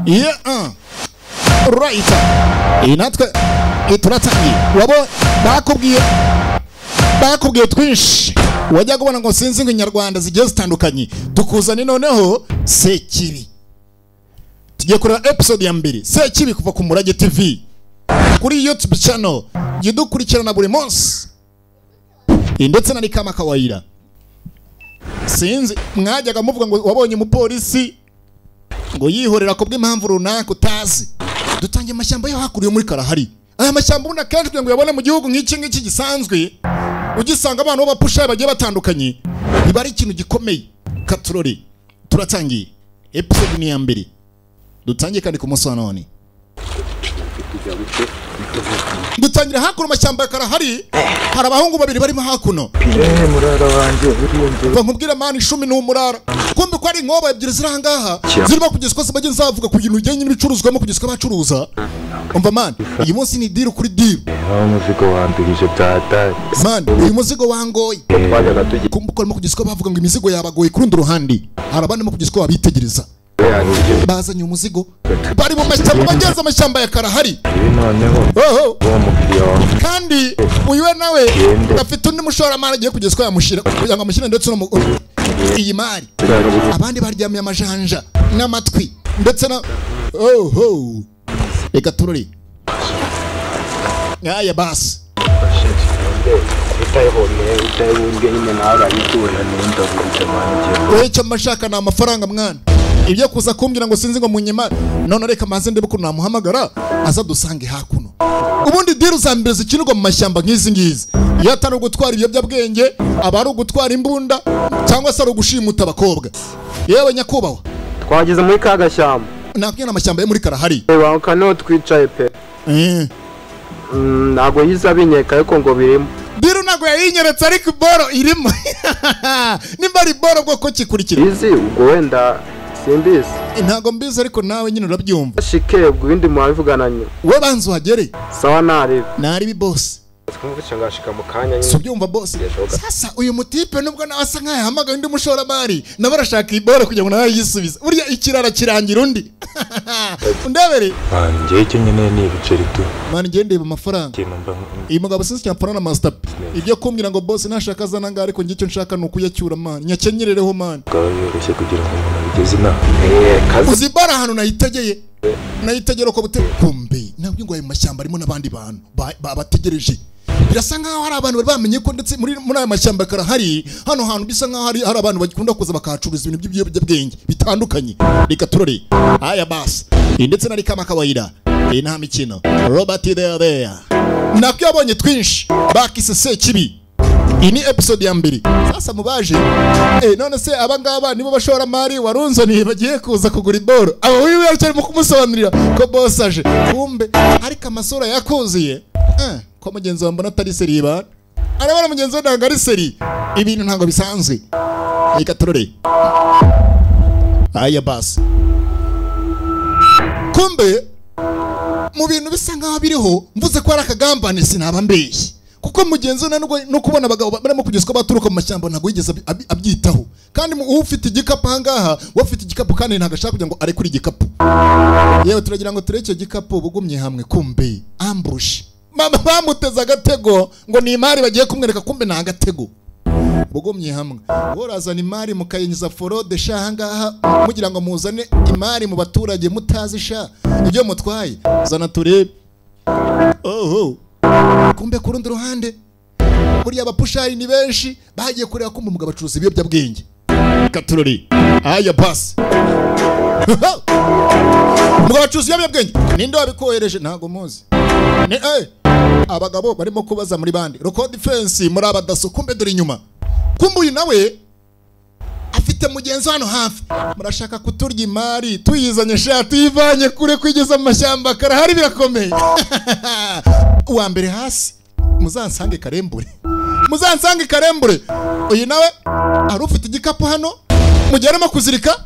Yeah, right. Natwe turatangiye. Wabo bakubwiye twinshi. Wajya kubona ngo sinzi ngo inyarwanda zigiye zitandukanye. Tukuzane noneho Sekibi. Tugiye kureba episode ya mbere Sekibi kuva ku Murage TV. Kuri YouTube channel gidukurikirana buri munsi. Ndetse na kama kawaida. Sinzi mwajyaga muvuga ngo wabonye umupolisi ngo yihorera ko bw'impamvu runaka utazi. Dutangiye amashyamba yo hakuriye muri Karahari. Aya mashyamba ubona kenshi kugira ngo yabone mu gihugu nk'iki ngiki gisanzwe ugisanga abantu b'abapusha bagiye batandukanye biba ari ikintu gikomeye. Katurori turatangiye episode ni ya mbere. Dutangiye kandi ku munsi wa none. Dutangira hakuno mashyamba ya Karahari hari abahungu babiri barimo hakuno. Murara wanjye uriyongera. Nkubwira mani 10 n'umurara. Kumbe ko ari inkoba ebyiri ziri ahangaha zirimo kugezwa se bagenzi bavuga ku bintu bijyanye n'ibicuruzwamo kugezwa bacuruza. Umva man, uyu munsi ni deal kuri deal. Aho umuzigo wambirije byatari. Man, uyu muzigo wangoye. Kumbe ko arimo kugezwa bavuga ngo imizigo yabagoye kuri undi ruhande. Hari abandi mo kugezwa babitegereza. Bazanye umuzigo bari mu mashyamba bageze amashyamba ya Karahari. Noneho kandi uyu we nawe afite undi mushoramari agiye kugezwa yamushira kugira ngo amushyire ndetse no iyi mari. Abandi baryamye amajanja n'amatwi ndetse na oho. Reka turori. Aya basi. Icyo mashaka ni amafaranga mwana. Ibyo kuza kumbwira ngo sinzi ngo munyema none reka maze ndebe ko namuhamagara aza dusange hakuno. Ubundi deal za mbere zikinirwa mu mashyamba nk'izi ngizi iyo atari ugutwara ibiyobyabwenge aba ari ugutwara imbunda cyangwa se ari ugushimuta abakobwa. Yewe nyakubahwa, twageze muri ka gashyamba. Nakubwiye amashyamba yo muri Karahari. Ewa kano twicaye pe. Ntago yiza binyeka ariko ngo birimo. Deal ntago yayinyeretse ariko boro irimo. Nimba ari boro bwoko kikurikira. Izi ubwo wenda simbizi. Ntago mbizi ariko nawe nyine urabyumva. Shike ubwo ibindi mwabivugana nyuma. We banzu hagere. Sawa nari. Nari boss. Twumva ngashika mu kanya nyine. Subyumva boss. Sasa uyu mutipe nubwo nawe asa nkaye hamagaye undi mushoramari nabo arashaka iboro kugira ngo nawe yisubize. Burya ikirara kirangira undi. Undebere. Banjye icyo nyine ni ibiceri tu. Man ngiye ndeba amafaranga. Iyi mugabo sinzi cyamfana na master. Ibyo kumbwira ngo boss nashaka azana ngaho ariko ngiye icyo nshaka ni ukuyacyura man. Nyakenyerereho man. Yoroshye kugira ngo umuntu abigeze inaha. Uzibara ahantu nayitegeye. Nayitegera ko bute kumbe. Nabwo ngo ayo mashyamba arimo n'abandi bantu babategereje. Birasa nkaho hari abantu bari bamenye ko ndetse muri aya mashyamba Karahari hano hantu bisa nkaho hari abantu bakunda kuza bakahacuruza ibintu by'ibiyobyabwenge bitandukanye. Reka turore. Aya basi. Ndetse nari kama kawaida. Nta mikino. Robert there. Nakyo yabonye twinshi bakise Sekibi. Iyi ni episode ya mbere. Sasa mubaje none se abangaba nibo bashoramari warunzaniye bagiye kuza kugura iboro. Abo wiwe arimo kumusobanurira ko boss aje. Kumbe ariko amasura yakuziye. Ko mugenzi wa mbona atari seri ba. Arabona mugenzi we ntabwo ari seri. Ibintu ntabwo bisanzwe. Reka turore. Aya basi. Kumbe mu bintu bisa nkaho biriho mvuze ko ari akagambane sinaba mbeshye. Kuko mugenzi we no kubona abagabo barimo kugezwa baturuka mu mashyamba ntabwo yigeze abyitaho. Kandi ufite igikapu ahangaha, ufite igikapu kandi ntabwo ashaka kugira ngo arekure igikapu. Yewe turagira ngo tureke igikapu bugumye hamwe kumbe ambush. Mama bamuteze agatego ngo ni imari bagiye kumwereka kumbe ni agatego. Bugumye hamwe. Worazana imari mukayinyuza forode sha ahangaha mugira ngo muzane imari mu baturage mutazi sha ibyo mutwaye. Zana turebe. Oho. Kumbe ku rundi ruhande buriya abapushayi ni benshi bagiye kureba ko umugabo acuruza ibiyobyabwenge. Katurori. Aya basi. Umugabo acuruza ibiyobyabwenge. Ninde wabikohereje? Ntago muzi. Ni abagabo barimo kubaza muri bandi. Roko defense muri abadaso kumbe dore inyuma. Kumbe uyu nawe afite mugenzi hano hafi. Murashaka kuturya imari tuyizanye sha tuyivanye kure kwigeza mu mashyamba Karahari birakomeye. Uwa mbere hasi muzansange karembure. Muzansange karembure. Uyu nawe ari ufite igikapu hano mugeremo kuzirika.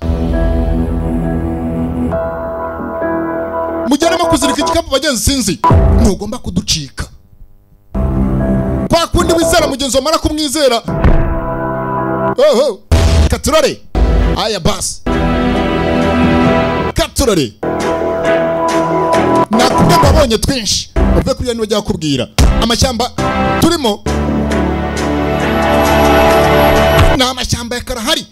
Mugeremo kuzirika igikapu bagenzi sinzi. Ntugomba kuducika. Kwa kundi wizera mugenzi wamara kumwizera. Oho. Katurore. Aya basi. Katurore. Nakubwiye ngo wabonye twinshi. Uve kuri niba ujya kubwira. Amashyamba turimo ni amashyamba ya Karahari.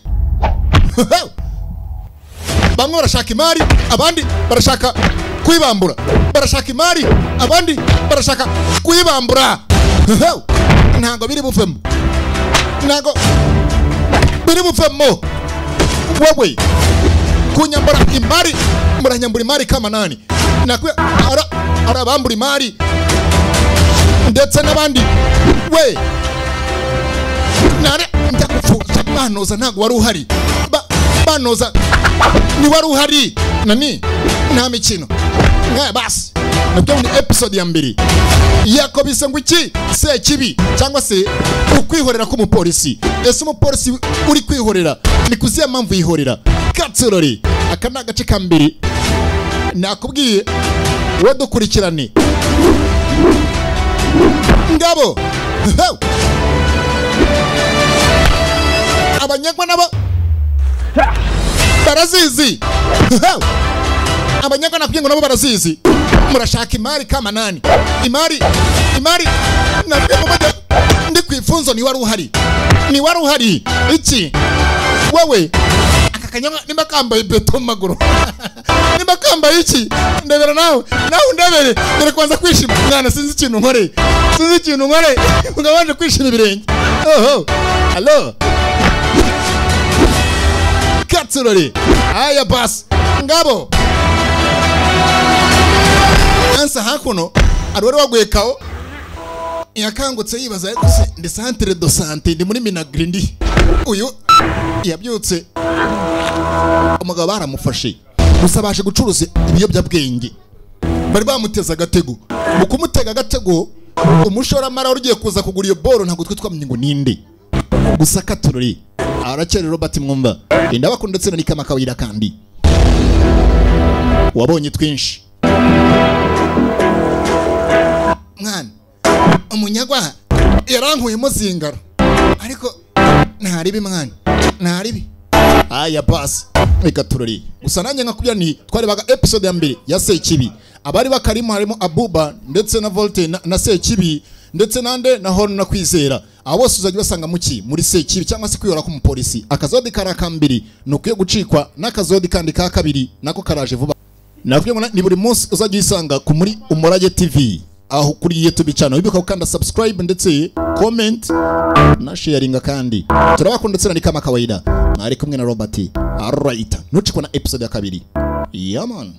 Bamwe barashaka imari, abandi barashaka kwibambura. Barashaka imari, abandi barashaka kwibambura. Ntago biri buvemo. Ntago biri buvemo. Wowe kunyambura imari, muranyambura imari kama nani? Nakwe arabambura imari ndetse n'abandi. We nare ndakupfuza banoza ntago wari uhari. Banoza ni wari uhari nani nta mikino nka basi. Nabyo ni episode ya mbere yakobise ngo iki Sekibi cyangwa se ukwihorera k'umupolisi. Ese umupolisi uri kwihorera ni kuziya mpamvu yihorera? Katsorori aka ni agace ka mbere nakubwiye we dukurikirane. Ngabo abanyagwa nabo barazizi. Abanyagwa nakubwiye ngo nabo barazizi. Murashaka imari kama nani? Imari imari nabyo mubajya ndi kwifunzo ni wari uhari. Ni wari uhari iki wewe aka kanyanga nimba kambaye beto maguru. Nimba kambaye iki ndebera nawe nawe ndebere dore kwanza kwishima mwana sinzi ikintu nkore. Sinzi ikintu nkore ngabanje kwishima ibirenge. Oho hello Katsurori aya bas ngabo ansa hakuno arwari waguye kao yakangutse yibaza ariko se ndi centre de santé ndi muri Minagri ndi uyu yabyutse umugabo baramufashe gusa baje gucuruza ibiyobyabwenge bari bamuteza agatego. Mu kumutega agatego umushoramari ugiye kuza kugura iyo boro ntabwo twe twamenye ngo ninde. Gusa Katurori arakere Robert mwumva indabakunda ndetse na Nikama Kawira kandi wabonye twinshi. Mwana umunyagwa yarankuyemo zingaro ariko ntaribi mwana ntaribi. Aya basi reka turori. Gusa nanjye nkakubwira ni twarebaga episode ya mbere ya Sekibi. Abari bakarimo harimo Abuba ndetse na Volte na Sekibi ndetse nande na Horn na Kwizera. Abo bose uzajya basanga muki muri Sekibi cyangwa se kwihora k'umupolisi. Akazodi karakambiri nukwiye gucikwa n'akazodi kandi ka kabiri nako karaje vuba. Nakubwiye ngo ni buri munsi uzajya uyisanga ku muri Umurage TV aho kuri YouTube channel. Wibuka gukanda subscribe ndetse comment na sharinga kandi turabakunda ndetse na kama kawaida. Mwari kumwe na Robert. Alright, ntucikwe na episode ya kabiri. Yeah man.